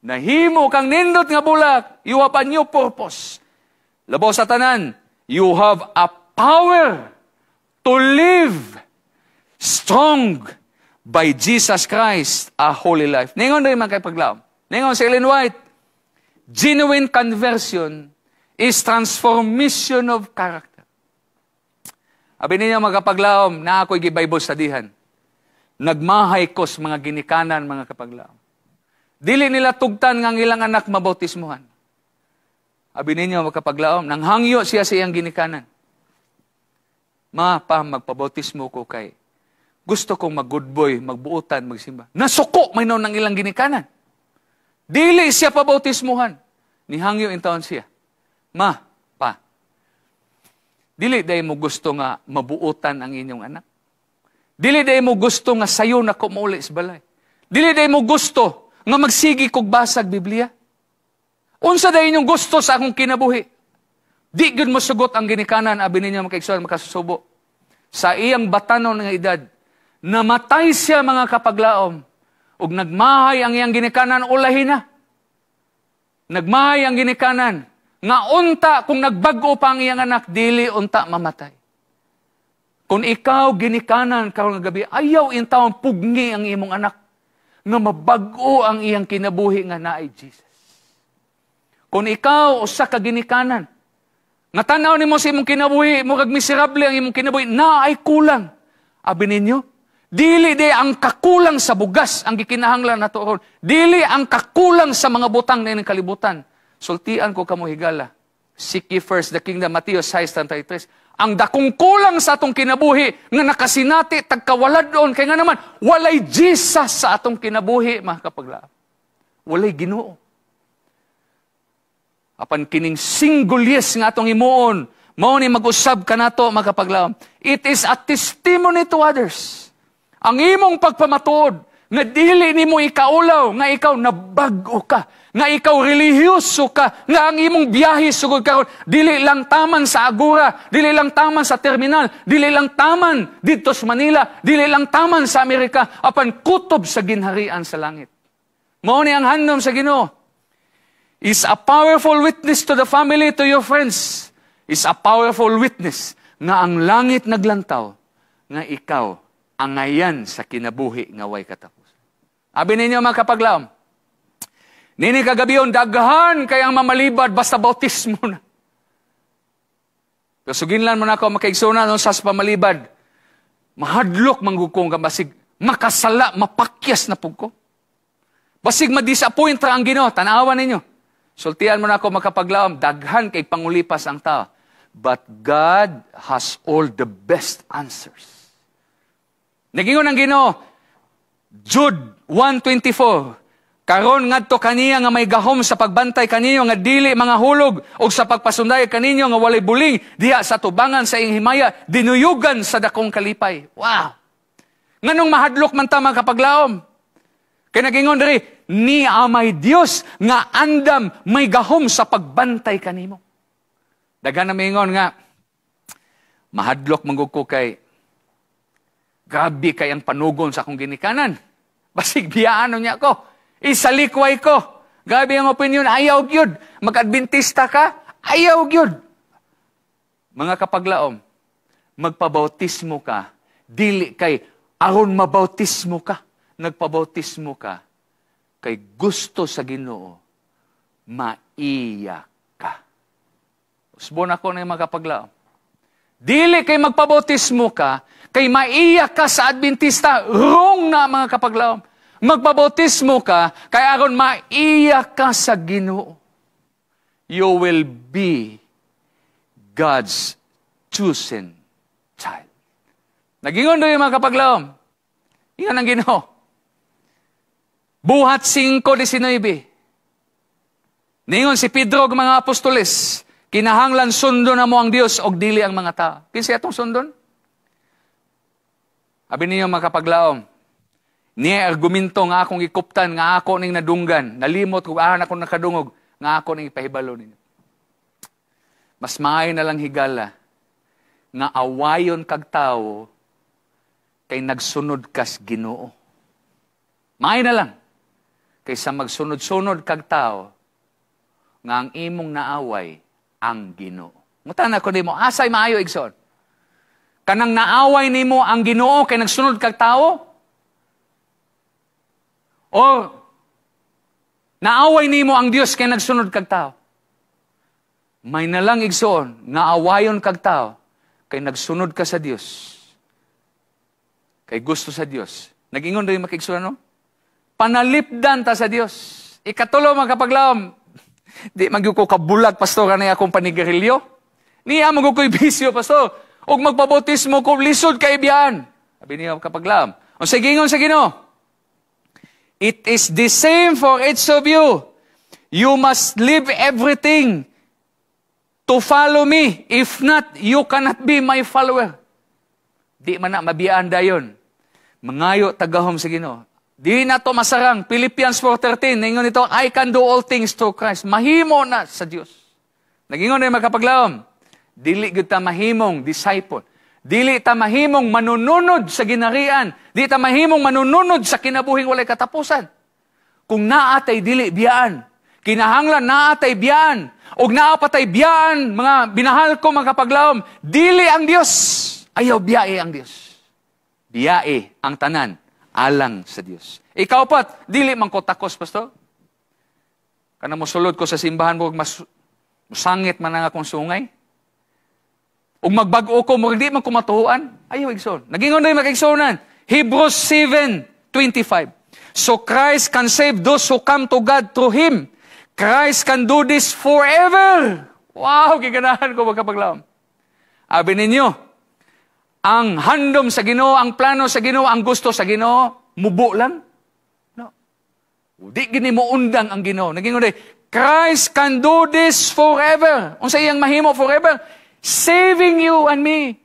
Nahimo kang nindot nga bulak, you have a new purpose. Labaw sa tanan, you have a power to live strong by Jesus Christ, a holy life. Ningon rin, mga kapaglaom. Ningon si Ellen White, genuine conversion is transformation of character. Abi ninyo, mga kapaglaom, na ako'y gi-Bible studyhan. Nagmahay ko sa mga ginikanan, mga kapaglaom. Dili nila tugtan nga ang ilang anak mabautismuhan. Abi ninyo, mga kapaglaom, nanghangyo siya sa iyang ginikanan. "Ma, pa, magpabautismo ko kay gusto kong mag-good boy, magbuutan, magsimba." Nasuko may ng ilang ginikanan. Dili siya pabautismuhan. Nihangyo intawon siya. "Ma, pa, dili diay mo gusto nga mabuutan ang inyong anak? Dili diay mo gusto nga sayo na ko mauli sa balay? Dili diay mo gusto nga magsigi kog basag Biblia? Unsa diay inyong gusto sa akong kinabuhi?" Di gyud mo sugot ang ginikanan, abi ninyo, mga kaigsoon, makasusubo. Sa iyang batanon nga edad, namatay siya, mga kapaglaom. Ug nagmahay ang iyang ginikanan, ulahi na. Nagmahay ang ginikanan nga unta kung nagbag-o pa ang iyang anak, dili unta mamatay. Kung ikaw ginikanan karon nga gabi, ayaw intawon pugni ang imong anak nga mabag-o ang iyang kinabuhi nga naay Jesus. Kung ikaw usa ka ginikanan, nga tan-aw nimo sa imong kinabuhi, murag miserable ang imong kinabuhi, naay kulang. Abi ninyo, dili di ang kakulang sa bugas ang gikinahanglan nato ron. Dili ang kakulang sa mga butang na ining kalibutan. Sultian ko kamo higala. Seek ye first the kingdom, Mateo 6:33. Ang dakong kulang sa atong kinabuhi nga nakasinati tagkawalad-on kay nga naman walay Jesus sa atong kinabuhi, mga kapaglaom. Walay Ginoo. Apan kining single yes nga atong himuon, mao ni mag-usab kanato, mga kapaglaom. It is a testimony to others. Ang imong pagpamatuod nga dili nimo ikaulaw nga ikaw nabag-o ka, nga ikaw relihiyoso ka, nga ang imong biyahe sugod karon dili lang taman sa Agora, dili lang taman sa terminal, dili lang taman didto sa Manila, dili lang taman sa Amerika, apan kutob sa ginharian sa langit. Mao ni ang handom sa Ginoo. Is a powerful witness to the family, to your friends. Is a powerful witness nga ang langit naglantaw, nga ikaw angayan sa kinabuhi nga way katapusan. Abi ninyo, mga kapaglaom, nini kagabion, daghan kay ang mamalibad basta bautismo na. Pero suginlan mo na ako, makaigsunan no, sa pamalibad, mahadlok manggukong ka basig makasala, mapakyas na pug ko. Basig ma-disappoint ra ang Ginoo, tanawan ninyo. Sultian mo na ako, makapaglaom, daghan kay pangulipas ang tao. But God has all the best answers. Nagingon ang Ginoo, Jude 1:24, "Karon ngadto kaniya nga may gahom sa pagbantay kaninyo nga dili mga hulog ug sa pagpasunday kaninyo nga walay buling diha sa tubangan sa iyang himaya, dinuyugan sa dakong kalipay." Wow. Nganong mahadlok man ta, mga kapaglaom? Kay nagingon diri, ni amay Dios nga andam may gahom sa pagbantay kanimo. Daghan na mingon nga mahadlok man ko kay grabe kay ang panugon sa akong ginikanan. Basig biyaan niya ko. Isalikway ko. Grabe ang opinion, ayaw gyud. Mag-Adventista ka, ayaw gyud. Mga kapaglaom, magpabautismo ka, dili kay aron mabautismo ka. Nagpabautismo ka kay gusto sa Ginoo maiya ka. Usbon ako na mga kapaglaom. Dili kay magpabautismo ka, kay maiya ka sa Adventista, wrong na, mga kapaglaom. Magpabautismo ka, kay aron maiya ka sa Ginoo. You will be God's chosen child. Nagingon doon yung mga kapaglaom. Ingon ang Ginoo. Buhat 5:19. Ningon si Pedro ug mga apostoles, "Kinahanglan sundon na mo ang Dios og dili ang mga tao." Kinsa atong sundon? Abi ninyo, mga kapaglaom, niya argumento nga akong gikuptan nga ako ning nadunggan, nalimot kung ahan ako nakadungog, nga ako ning ipahibalo ninyo. Mas maayo na lang higala nga awayon kag tawo kay nagsunod kas Ginoo. Maayo na lang kaysa magsunod-sunod kag tao nga ang imong naaway ang Ginoo. Mutan ako nimo, asay maayo, igsoon? Kanang naaway nimo ang Ginoo kay nagsunod kag tao? Or naaway nimo ang Dios kay nagsunod kag tao? May nalang, igsoon, nga awayon kag tao kay nagsunod ka sa Dios. Kay gusto sa Dios. Nagingon rin makigsuon, no? Panalipdan ta sa Dios. Ikatulo, mga kapaglaom, di man ko kabulag, pastor, kanay akong panigarilyo. Niya man ko'y bisyo, pastor. Og magpabautismo ko, lisod kay biyan. Sabi niya, kapaglaom. Ang sigingon sa Ginoo, "It is the same for each of you. You must leave everything to follow me. If not, you cannot be my follower." Di man na mabiyaan dayon. Mangayo tagahom sa Ginoo. Di na to masarang. Philippians 4:13, ningon nito, "I can do all things through Christ." Mahimo na sa Dios. Nagingon na makapaglaom. Dili gyud ta mahimong disciple. Dili ta mahimong manununod sa ginarian. Di ta mahimong manununod sa kinabuhing walay katapusan kung naatay dili biyaan. Kinahanglan naatay biyaan. Og naa patay biyaan, mga binahal ko, mga kapaglaom, dili ang Dios. Ayaw biyae ang Dios. Biyae ang tanan alang sa Dios. Ikaw pat, dili man ko takos, pastor. Kana mosulod ko sa simbahan mo, mas musangit man ang akong sungay. Ug magbag-o ko, mo di man ko matuhuan. Ayaw, igsoon. Nagingon rin magaigsuonan. Hebrews 7:25. "So Christ can save those who come to God through Him. Christ can do this forever." Wow, giganahan ko, magkapaglaom. Abi ninyo, ang handom sa Ginoo, ang plano sa Ginoo, ang gusto sa Ginoo, mubo lang? No. Di gini mo undang ang Ginoo. Naging Christ can do this forever. Unsa iyang mahimo forever? Saving you and me.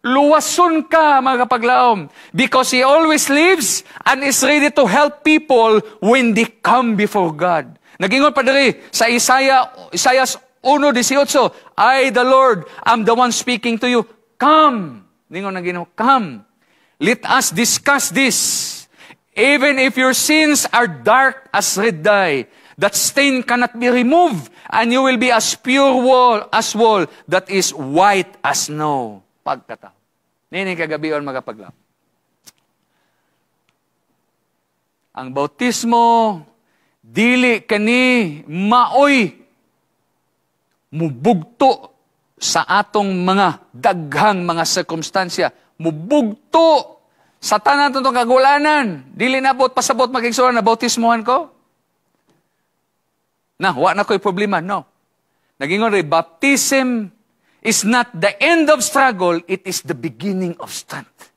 Luwason ka, mga kapaglaom. Because He always lives and is ready to help people when they come before God. Nagingon pa diri sa Isaiah, Isaiah 1:18, "I, the Lord, am the one speaking to you. Come." Ningon ng Ginoo, "Come. Let us discuss this. Even if your sins are dark as red dye, that stain cannot be removed, and you will be as pure wool, as wool that is white as snow. Pagkatao. Nini kagabion, mga paglaom. Ang bautismo, dili kani maoy mubugto sa atong mga daghang mga sirkumstansya. Mubugto sa tanan itong kagulanan. Dili na bot pasabot magigsuran na bautismohan ko. Na, wa na ko'y problema. No. Nagingon rin, baptism is not the end of struggle, it is the beginning of strength.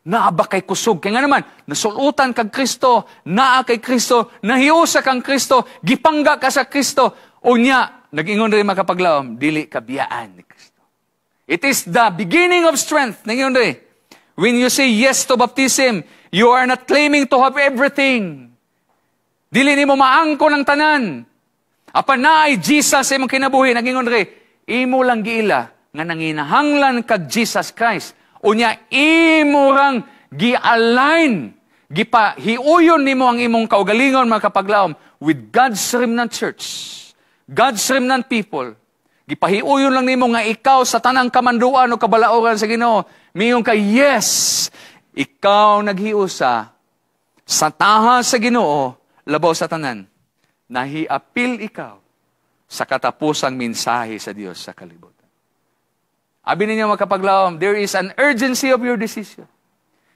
Naa ba kay kusog? Kaya nga naman, nasulutan kag Kristo, naa kay Kristo, nahiusa kang Kristo, gipangga ka sa Kristo. Unya, nagingon rin makapaglaom, dili kabiyaan ni Kristo. It is the beginning of strength. Nagingon rin, when you say yes to baptism, you are not claiming to have everything. Dili nimo maangko ng tanan. Apan naay Jesus sa imong kinabuhi, nagingon rin, imo lang giila nga nanginahanglan kag Jesus Christ. Unya, imo rang gi-align, gipahiuyon nimo ang imong kaugalingon, mga kapaglaom, with God's remnant church, God's remnant people. Gipahiuyon lang nimo nga ikaw sa tanang kamanduan o kabalaoran sa Ginoo, miingon ka, yes, ikaw naghiusa sa taha sa Ginoo, labaw sa tanan, nahiapil ikaw sa katapusang mensahe sa Dios sa kalibutan. Abi ninyo, mga kapaglaom, there is an urgency of your decision.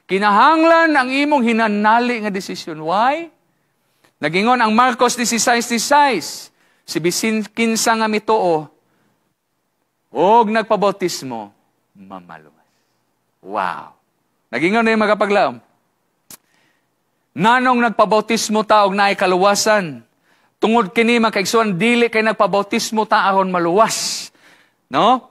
Kinahanglan ang imong hinanali nga decision. Why? Nagingon ang Marcos 16:16, si bisin kinsa nga mituo og nagpabautismo, mamaluwas. Wow. Nagingon na yung mga kapaglaom. Nganong nagpabautismo ta og naay kaluwasan? Tungod kini, mga kaigsuonan, dili kay nagpabautismo ta aron maluwas. No?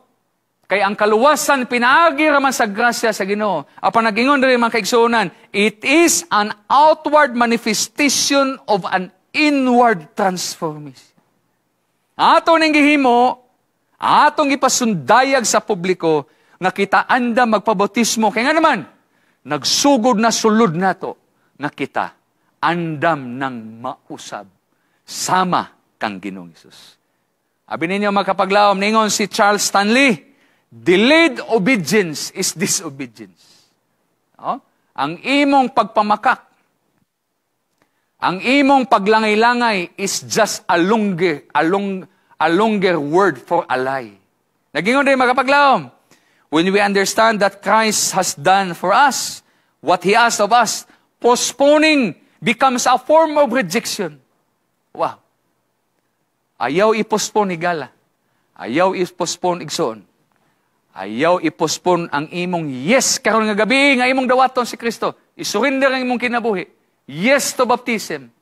Kay ang kaluwasan pinaagi raman sa grasya sa Ginoo. Apan nagingon diri, mga kaigsuonan, it is an outward manifestation of an inward transformation. Ato ning gihimo, atong gipasundayag sa publiko nga kita anda magpabautismo. Kay nga naman, nagsugod na sulod nato nga kita andam ng mausab sama kang Ginoong Hesus. Abi ninyo, mga kapaglaom, ningon si Charles Stanley, "Delayed obedience is disobedience." No? Ang imong pagpamakak, ang imong paglangay-langay is just a longer word for a lie. Nagingon din, mga kapaglaom, when we understand that Christ has done for us what He asked of us, postponing becomes a form of rejection. Wow. Ayaw i-postpone, higala. Ayaw i-postpone, igsoon. Ayaw i-postpone ang imong yes karon nga gabi nga imong dawaton si Kristo. I-surrender ang imong kinabuhi. Yes to baptism.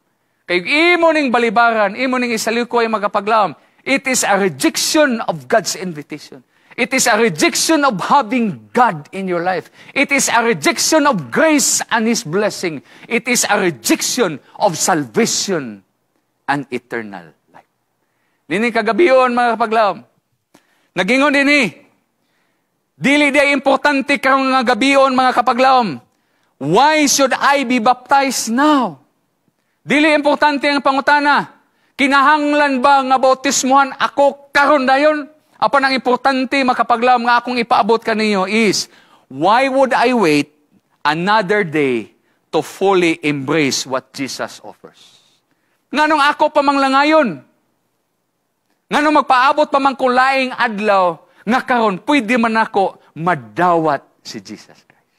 Kay imo ning balibaran, imo ning isalikoy, mga kapaglaom, it is a rejection of God's invitation. It is a rejection of having God in your life. It is a rejection of grace and His blessing. It is a rejection of salvation and eternal life. Nini kagabion, mga kapaglaom. Nagingon din ni, dili di importante karong nga gabion, mga kapaglaom. Why should I be baptized now? Dili importante ang pangutana. Kinahanglan ba nga bautismuhan ako karon dayon? Apan ang importante, makapaglaom, nga akong ipaabot kaninyo is, why would I wait another day to fully embrace what Jesus offers? Nganong ako pa manglangayon? Nganong magpaabot pa man ko laing adlaw nga karon pwede man ako madawat si Jesus Christ?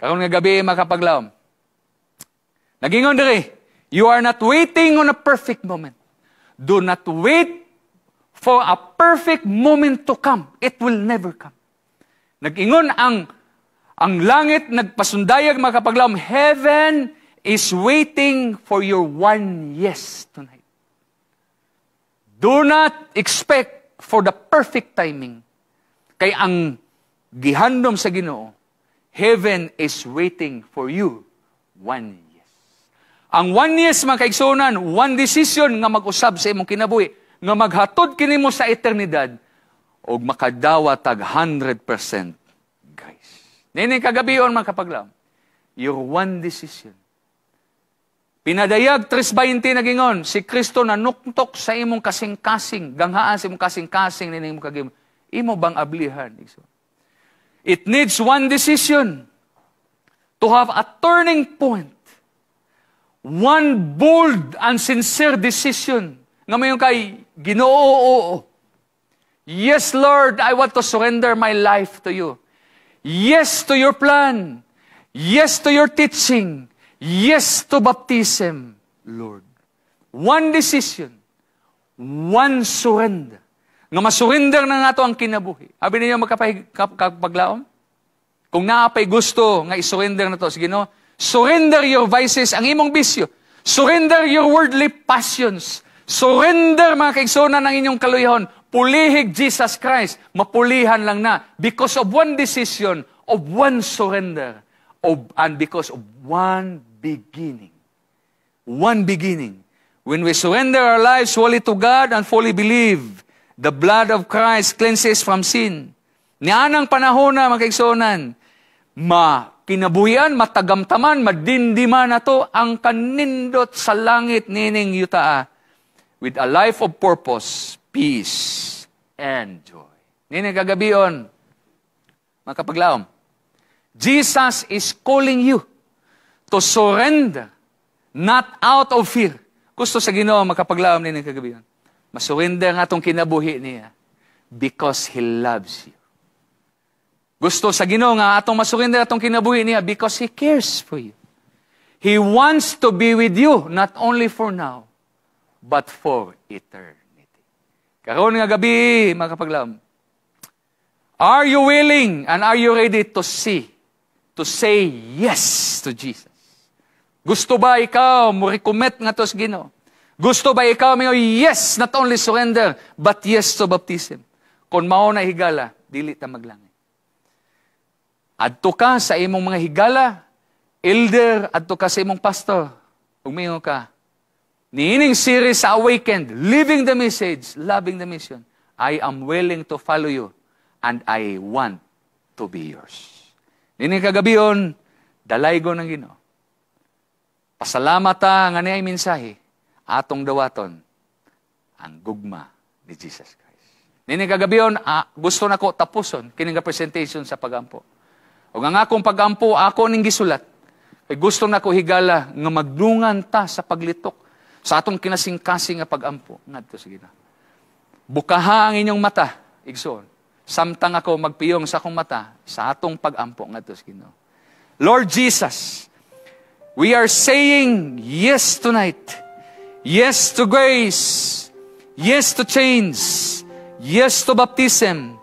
Karon nga gabi, makapaglaom. Nagingon diri, you are not waiting on a perfect moment. Do not wait for a perfect moment to come. It will never come. Nag-ingon ang langit nagpasundayag, mga kapaglaom, heaven is waiting for your one yes tonight. Do not expect for the perfect timing. Kay ang gihandom sa Ginoo, heaven is waiting for you one yes. Ang one yes, mga kaigsuonan, one decision nga mag-usab sa imong kinabuhi, nga maghatod kini mo sa eternidad, og makadawat tag 100% grace. Nini kagabion, mga kapaglaom, your one decision Pinadayag 3:20 nagingon, si Kristo nanuktok sa imong kasing-kasing, ganghaan sa imong kasing-kasing nining imong kagim. Imo bang ablihan, igsoon? It needs one decision to have a turning point. One bold and sincere decision. Nga mayon kay Ginoo, oo. Yes, Lord, I want to surrender my life to you. Yes to your plan. Yes to your teaching. Yes to baptism, Lord. One decision, one surrender. Nga masurrender na nato ang kinabuhi. Abi ninyo magkapaglaom? Kung naa pay gusto nga isurrender na to, sige no? Surrender your vices, ang imong bisyo. Surrender your worldly passions. Surrender, mga kaigsunan, ang inyong kaluyahon. Pulihig Jesus Christ. Mapulihan lang na. Because of one decision, of one surrender, and because of one beginning. One beginning. When we surrender our lives wholly to God and fully believe, the blood of Christ cleanses from sin. Nianang panahon na, mga kaigsunan, ma kinabuhian, matagamtaman, madindiman na to ang kanindot sa langit nining yutaa with a life of purpose, peace, and joy. Nining kagabion, mga kapaglaom, Jesus is calling you to surrender, not out of fear. Gusto sa Ginoo, makapaglaom, nining kagabion, masurrender nga atong kinabuhi niya because He loves you. Gusto sa Ginoo nga atong masurrender atong kinabuhi niya because He cares for you. He wants to be with you not only for now, but for eternity. Karon nga gabi, mga kapaglaom, are you willing and are you ready to say yes to Jesus? Gusto ba ikaw mo recommit nga to sa Ginoo? Gusto ba ikaw mo yes, not only surrender, but yes to baptism? Kung mao na, higala, dili ta maglangay. Adto ka sa imong mga higala, elder, adto ka sa imong pastor. Ug mingon ka, niining series sa Awakened, living the message, loving the mission, I am willing to follow you and I want to be yours. Nining kagabion, dalaygon ng Ginoo. Pasalamat ta nga niay mensahe, atong dawaton ang gugma ni Jesus Christ. Nining kagabion, gusto nako tapuson kining presentation sa pagampo. Ug ang akong pagampo, ako ning gisulat. Kay gusto nako, higala, nga magdungan ta sa paglitok sa atong kinasingkasing nga pagampo ngadto sa Ginoo. Bukaha ang inyong mata, igsoon, samtang ako magpiyong sa akong mata sa atong pagampo ngadto sa Ginoo. Lord Jesus, we are saying yes tonight. Yes to grace. Yes to change. Yes to baptism.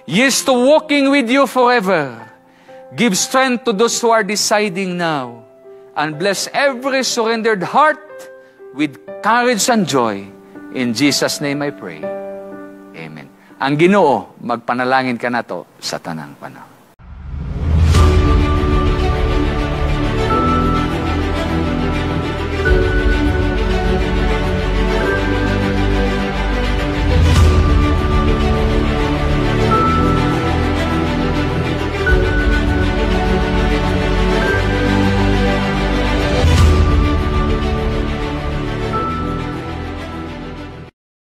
Yes to walking with you forever. Give strength to those who are deciding now. And bless every surrendered heart with courage and joy. In Jesus' name I pray. Amen. Ang Ginoo magpanalangin kanato sa tanang panahon.